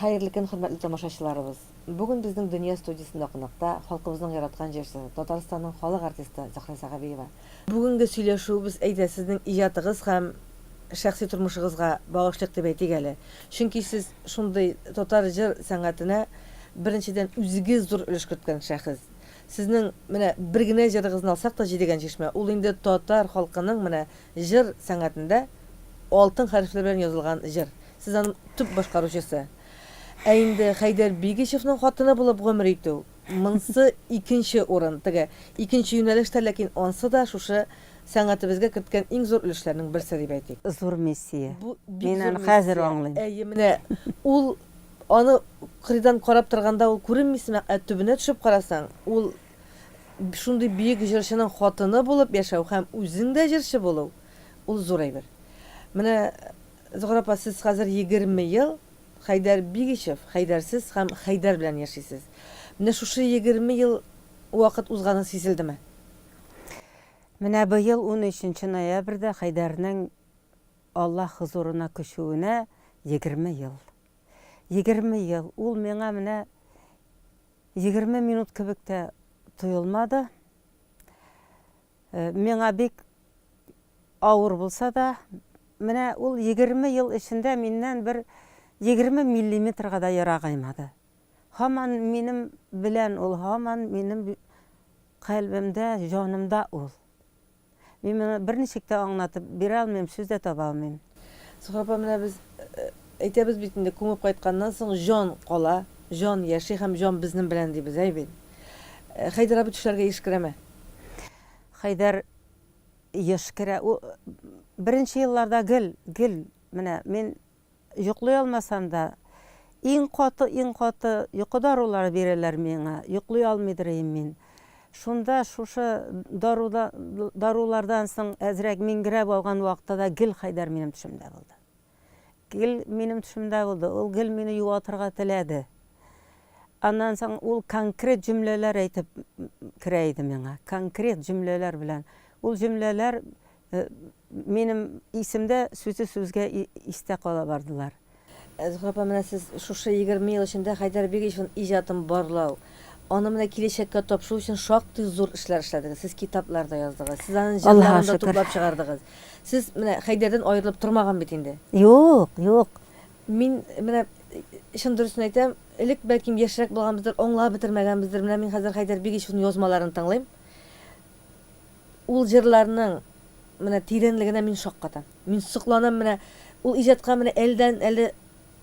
Хәерле көн, хөрмәтле тамашачыларыбыз! Бүген безнең Дөнья студиясендә кунакта халкыбызның яраткан җырчысы, Татарстанның халык артисты Зөһрә Сәхәбиева. Бүгенге сөйләшүебез, әйдә, сезнең иҗатыгыз һәм шәхси тормышыгызга багышлыйк дип әйтик әле. Чөнки сез шундый татар җыр сәнгатенә, беренчедән, үзегез зур өлеш керткән шәхес. Сезнең менә бер генә җырыгызны алсак та, Җидегән чишмә, ул инде татар халкының менә җыр сәнгатендә алтын хәрефләр белән язылган җыр. Сез аның төп башкаручысы. Ә инде Хәйдәр Бигичевның хатыны булып гомер итү, монсы икенче урын, теге, икенче юнәлеш тә, ләкин ансы да шушы сәнгатебезгә керткән иң зур өлешләрнең берсе дип әйтик. Зур миссия. Бу бик Мин зур аны хәзер миссия. аңлыйм. Әйе, менә ул аны кырыйдан карап торганда ул күренми сымак, ә төбенә төшеп карасаң, ул шундый бөек җырчының хатыны булып яшәү һәм үзең дә җырчы булу, ул зур әйбер. Менә, Зөһрә апа, сез хәзер 20 ел Хәйдәр Бигичев, Хәйдәрсез һәм Хәйдәр белән яшисез. Менә шушы 20 ел вакыт узганы сизелдеме? Менә быел унөченче ноябрьдә Хәйдәрнең Аллаһ хозурына күчүенә 20 ел. 20 ел. Ул миңа менә 20 минут кебек тә тоелмады. Миңа бик авыр булса да, менә ул 20 ел эчендә миннән бер 20 миллиметрга да ерагаймады. Һаман минем белән ул, һаман минем кальбемдә, җанымда ул. Мин моны берничек тә аңлатып бирә алмыйм, сүз дә таба алмыйм. Зөһрә апа, менә без әйтәбез бит инде, күмеп кайтканнан соң җан кала, җан яши һәм җан безнең белән дибез, әй бит. Хәйдәр абый төшләргә еш керәме? Хәйдәр еш керә. Ул беренче елларда гел, гел менә мин Йоклый алмасам да, иң каты, иң каты йокы дарулары бирәләр миңа, йоклый алмыйдыр идем мин. Шунда шушы даруда, дарулардан соң әзрәк миңгерәп алган вакытта да гел Хәйдәр минем төшемдә булды. Гел минем төшемдә булды. Ул гел мине юатырга теләде. Аннан соң ул конкрет җөмләләр әйтеп керә иде миңа. Конкрет җөмләләр белән. Ул җөмләләр Минем исемдә сүзе сүзгә истә кала бардылар. Зөһрә апа, менә сез шушы 20 ел эчендә Хәйдәр Бигичевның иҗатын барлау, аны менә киләчәккә тапшыру өчен шактый зур эшләр эшләдегез. Сез китаплар да яздыгыз, сез аның Аллаһка җырларын да шөкер. туплап чыгардыгыз. Сез менә Хәйдәрдән аерылып тормаган бит инде. Юк, юк. Мин менә чын дөресен әйтәм, элек бәлкем яшьрәк булганбыздыр, аңлап бетермәгәнбездер. Менә мин хәзер Хәйдәр Бигичевның язмаларын тыңлыйм. Ул җырларның менә тирәнлегенә мин шаккатам. Мин сокланам менә ул иҗатка менә әледән-әле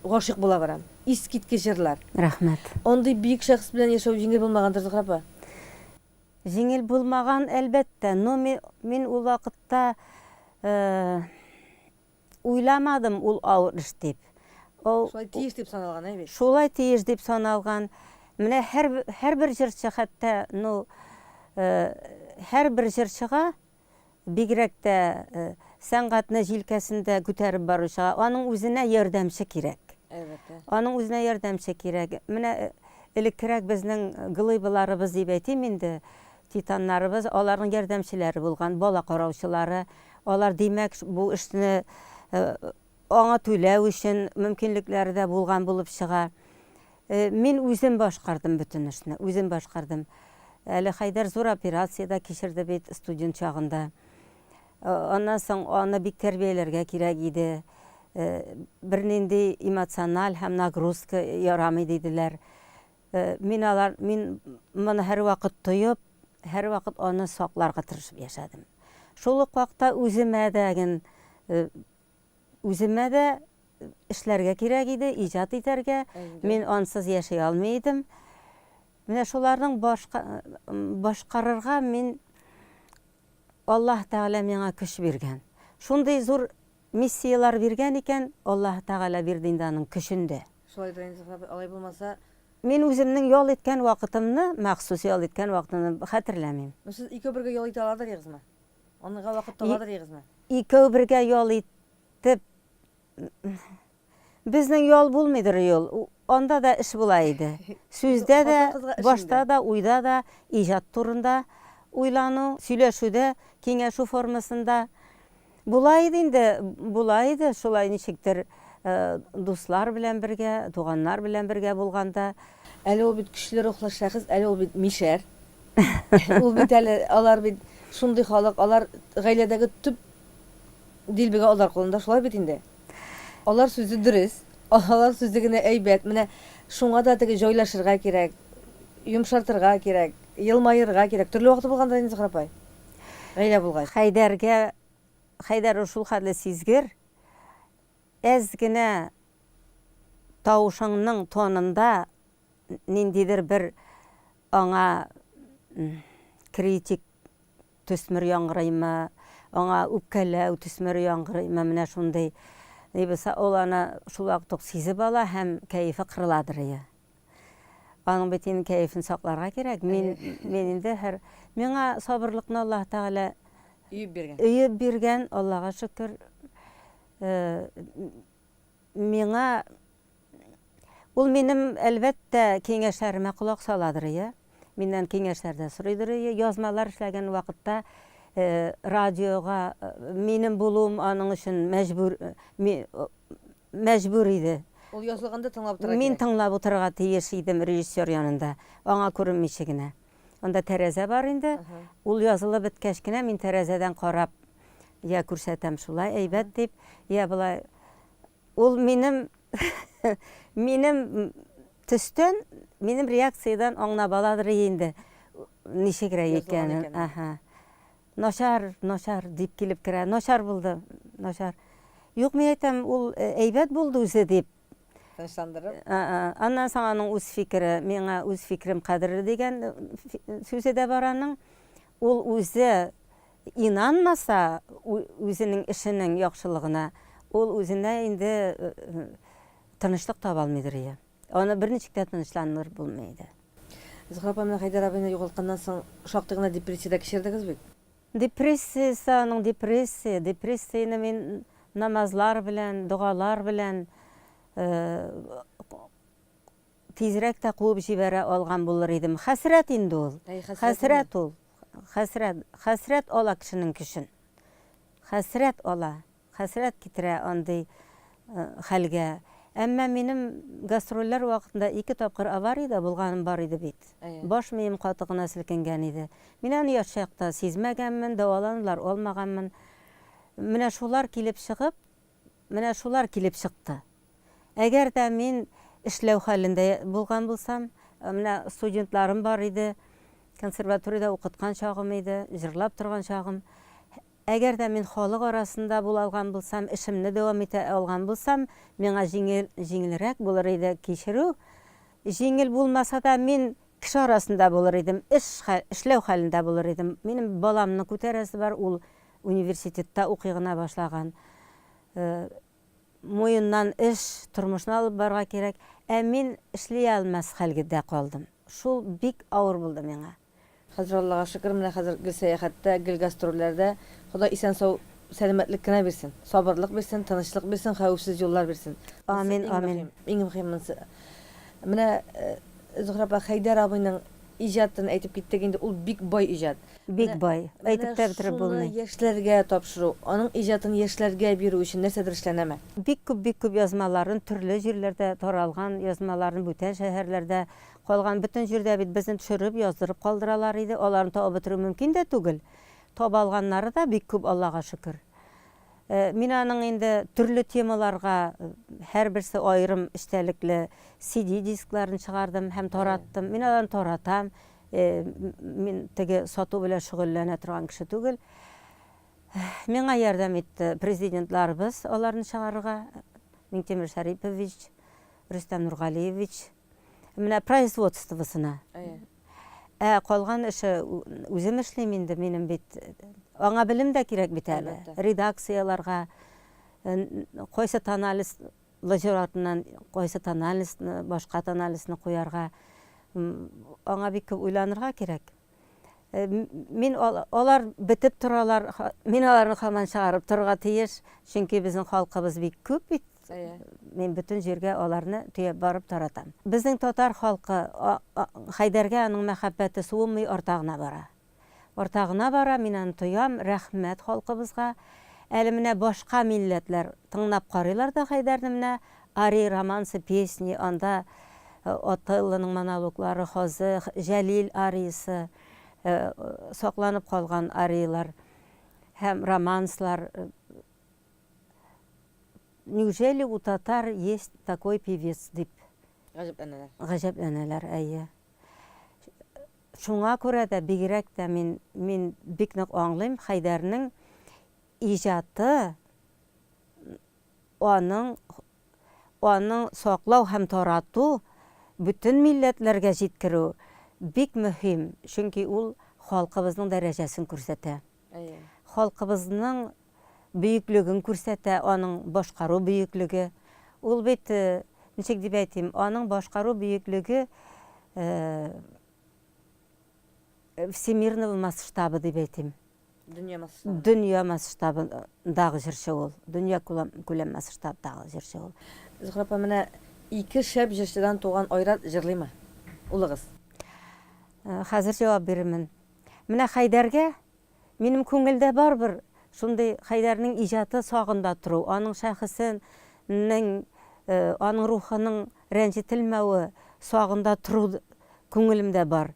гашыйк була барам. Искиткеч җырлар. Рәхмәт. Андый бөек шәхес белән яшәү җиңел булмагандыр, Зөһрә апа? Җиңел булмаган, әлбәттә. Но мин ул вакытта Уйламадым ул авыр эш дип. Ул Шулай тиеш дип саналган, әй бит. Шулай тиеш дип саналган. Менә һәр һәрбер җырчы хәтта, ну, һәрбер җырчыга, бигрәк тә сәнгатьне җилкәсендә күтәреп баручыга, аның үзенә ярдәмче кирәк. Әлбәттә. Аның үзенә ярдәмче кирәк. Менә элеккерәк безнең глыбаларыбыз дип әйтим инде, титаннарыбыз, аларның ярдәмчеләре булган, бала караучылары, Алар, димәк, бу эшне аңа түләү өчен мөмкинлекләре дә булган булып чыга. Мин үзем башкардым бөтен эшне, үзем башкардым. Әле Хәйдәр зур операция дә кичерде бит студент чагында. Аннан соң аны бик тәрбияләргә кирәк иде. Бернинди эмоциональ һәм нагрузка ярамый диделәр. Мин алар, мин моны һәрвакыт тоеп, һәрвакыт аны сакларга тырышып яшәдем. Шул ук вакытта үземә дә ген, үземә дә эшләргә кирәк иде, иҗат итәргә. Мин ансыз яши алмый идем. Менә шуларның башка, башкарырга мин Аллаһ Тәгалә миңа көч биргән. Шундый зур Миссияләр биргән икән, Аллаһы Тәгалә бирде инде аның көчен дә. Шулайдыр инде, Зөһрә апай, алай булмаса. Мин үземнең ял иткән вакытымны, махсус ял иткән вакытымны хәтерләмим. Ну сез икәү бергә ял итә аладыр егызмы? Анырга вакыт табадыр егызмы? Икәү бергә ял итеп, Безнең ял булмыйдыр ул. Анда да эш була иде. Сүздә дә, башта да, уйда да иҗат турында уйлану, сөйләшүдә, киңәшү формасында була иде инде, була иде шулай ничектер. Дуслар белән бергә, туганнар белән бергә булганда. Әле ул бит көчле рухлы шәхес, әле ул бит мишәр. Ул бит әле, алар бит шундый халык, алар гаиләдәге төп дилбегә алар кулында, шулай бит инде. Алар сүзе дөрес, алар сүзе генә әйбәт. Менә шуңа да теге җайлашырга кирәк, йомшартырга кирәк, елмаерга кирәк. Төрле вакыты булгандыр инде, Зөһрә апай, гаилә булгач. Хәйдәргә, Хәйдәр ул шулхәтле сизгер, Әз генә тавышыңның тонында ниндидер бер аңа критик төсмер яңгырыймы, аңа үпкәләү төсмере яңгырыймы, менә шундый ни булса, ул аны шул вакыт ук сизеп ала һәм кәефе кырыладыр ие. Аның бит инде кәефен сакларга кирәк. Мин, мин инде һәр миңа сабырлыкны Аллаһ Тәгалә өеп биргән. Өеп биргән, Аллага шөкер. Э, миңа ул минем, әлбәттә, киңәшләремә колак саладыр, ия. Миннән киңәшләр дә сорыйдыр, ия. Язмалар эшләгән вакытта э, радиога э, минем булуым аның өчен мәҗбүр мәҗбүр иде. Ул язылганда тыңлап утырырга кирәк. Мин тыңлап утырырга тиеш идем режиссер янында, аңа күренмичә генә. Анда тәрәзә бар инде. Ул язылып беткәч кенә мин тәрәзәдән карап, я күрсәтәм шулай әйбәт дип, я болай. Ул минем минем төстән, минем реакциядән аңлап аладыр инде ничегрәк икәнен. Ага. Начар, начар, дип килеп керә. Начар булды, начар. Юк, мин әйтәм, ул әйбәт булды үзе, дип. Тынычландырып. Аннан соң аның үз фикере, миңа үз фикерем кадерле дигән сүзе дә бар аның. Ул үзе инанмаса үзенең эшенең яхшылыгына, ул үзенә инде тынычлык таба алмыйдыр ие. Аны берничек тә тынычландырып булмый иде. Зөһрә апа, менә Хәйдәр абыйны югалтканнан соң шактый гына депрессия дә кичердегез бит? Депрессиясе аның депрессия. Депрессияне мин намазлар белән, догалар белән тизрәк тә куып җибәрә алган булыр идем. Хәсрәт инде ул. Хәсрәт ул. Хәсрәт. Хәсрәт ала кешенең көчен. Хәсрәт ала. Хәсрәт китерә андый хәлгә. Әмма минем гастрольләр вакытында ике тапкыр авариядә булганым бар иде бит. Баш мием каты гына селкенгән иде. Мин аны яшь чакта сизмәгәнмен, дәваланулар алмаганмын. Менә шулар килеп чыгып, менә шулар килеп чыкты. Әгәр дә мин эшләү хәлендә булган булсам, менә студентларым бар иде, консерваториядә укыткан чагым иде, җырлап торган чагым. Әгәр дә мин халык арасында була алган булсам, эшемне дәвам итә алган булсам, миңа җиңел, җиңелрәк булыр иде кичерү. Җиңел булмаса да, мин кеше арасында булыр идем, эш, эшләү хәлендә булыр идем. Минем баламны күтәрәсе бар, ул университетта укый гына башлаган. Муеннан эш, тормышны алып барырга кирәк. Ә мин эшли алмас хәлгедә калдым. Шул бик авыр булды миңа. Хәзер Аллага шөкер, менә хәзер гел сәяхәттә, гел гастрольләрдә. Ходай исән-сау сәламәтлек кенә бирсен, сабырлык бирсен, тынычлык бирсен, хәвефсез юллар бирсен. Монысы Амин, иң амин. мөһим, иң мөһим монысы. Менә Зөһрә апа, Хәйдәр абыйның иҗатын әйтеп киттек инде, ул бик бай иҗат. Бик Менә, бай. менә Әйтеп тә бетереп шуны булмый. яшьләргә тапшыру, аның иҗатын яшьләргә бирү өчен нәрсәдер эшләнәме? Бик күп, бик күп язмаларын төрле җирләрдә таралган язмаларын бүтән шәһәрләрдә Калган бөтен җирдә бит безне төшереп, яздырып калдыралар иде, аларны табып бетерү мөмкин дә түгел. Таба алганнары да бик күп, Аллага шөкер. Мин аның инде төрле темаларга, һәрберсе аерым эчтәлекле CD дискларын чыгардым һәм тараттым. Мин аларны таратам. Мин теге сату белән шөгыльләнә торган кеше түгел. Миңа ярдәм итте президентларыбыз аларны чыгарырга, Миңтимер Шәрипович, Рөстәм Нургалиевич. Менә производствосына. Ә калган эше үзем эшлим инде, минем бит аңа белем дә кирәк бит әле. Редакцияләргә кайсы тональность җыр артыннан кайсы тональностьны, башка тональностьны куярга, аңа бик күп уйланырга кирәк. Мин алар бетеп торалар, мин аларны һаман чыгарып торырга тиеш, чөнки безнең халкыбыз бик күп бит. Мин бөтен җиргә аларны төяп барып таратам. Безнең татар халкы Хәйдәргә аның мәхәббәте суынмый, арта гына бара. Арта гына бара, мин аны тоям, рәхмәт халкыбызга. Әле менә башка милләтләр тыңлап карыйлар да Хәйдәрне менә Арии романсы, песни, анда Отеллоның монологлары, Хазы, Җәлил ариясе, сакланып калган арияләр һәм романслар. Неужели у татар есть такой певец дип. Гаҗәпләнәләр. Гаҗәпләнәләр, әйе. Шуңа күрә дә бигрәк тә мин, мин бик нык аңлыйм, Хәйдәрнең иҗаты аның, аның саклау һәм тарату, бөтен милләтләргә җиткерү бик мөһим, чөнки ул халкыбызның дәрәҗәсен күрсәтә. Әйе. Халкыбызның бөеклеген күрсәтә, аның башкару бөеклеге. Ул бит, ничек дип әйтим, аның башкару бөеклеге всемирного масштаба дип әйтим. Дөнья масштабы. Дөнья масштабындагы җырчы ул. Дөнья күләм масштабтагы җырчы ул. Зөһрә апа, менә ике шәп җырчыдан туган Айрат җырлыймы? Улыгыз. Хәзер җавап бирермен. Менә Хәйдәргә минем күңелдә барыбер шундый Хәйдәрнең иҗаты сагында тору, аның шәхесенең, аның рухының рәнҗетелмәве сагында тору күңелемдә бар.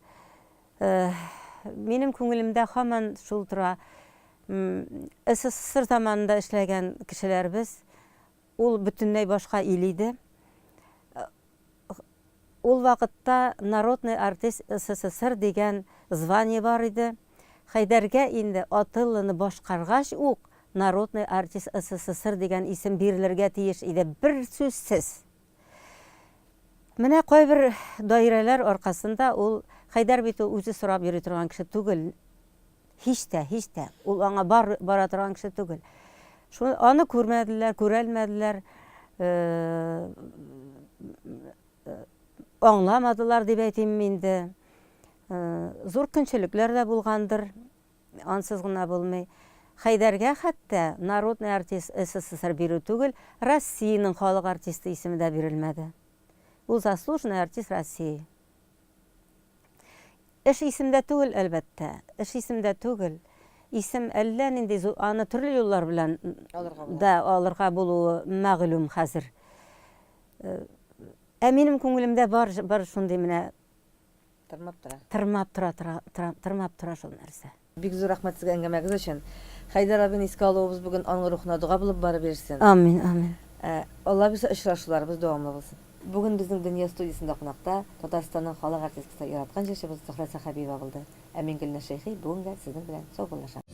Минем күңелемдә һаман шул тора, СССР заманында эшләгән кешеләрбез, ул бөтенләй башка ил иде. Ул вакытта народный артист СССР дигән звание бар иде. Хәйдәргә инде Отеллоны башкаргач ук народный артист СССР дигән исем бирелергә тиеш иде, берсүзсез. Менә кайбер даирәләр аркасында ул, Хәйдәр бит ул үзе сорап йөри торган кеше түгел. Һич тә, һич тә. Ул аңа бар, бара торган кеше түгел. Шуны, аны күрмәделәр, күрәлмәделәр, аңламадылар дип әйтим инде. Зур көнчелекләр дә булгандыр. Ансыз гына булмый. Хәйдәргә хәтта народный артист СССР бирү түгел, Россиянең халык артисты исеме дә бирелмәде. Ул заслуженный артист России. Эш исемдә түгел, әлбәттә. Эш исемдә түгел. Исем әллә нинди зур, аны төрле юллар белән да алырга булуы мәгълүм хәзер. Ә минем күңелемдә бар, бар шундый менә Тырмап тора. Тырмап тора, тора, тора, тырмап тора шул нәрсә. Бик зур рәхмәт сезгә әңгәмәгез өчен. Хәйдәр абыйны искә алуыбыз бүген аның рухына дога булып барып ирешсен. Амин, амин. Алла бирсә, очрашуларыбыз дәвамлы булсын. Бүген безнең Дөнья студиясендә кунакта Татарстанның халык артисткасы, яраткан җырчыбыз Зөһрә Сәхәбиева булды. Ә мин Гөлназ Шәйхи бүгенгә сезнең белән саубуллашам.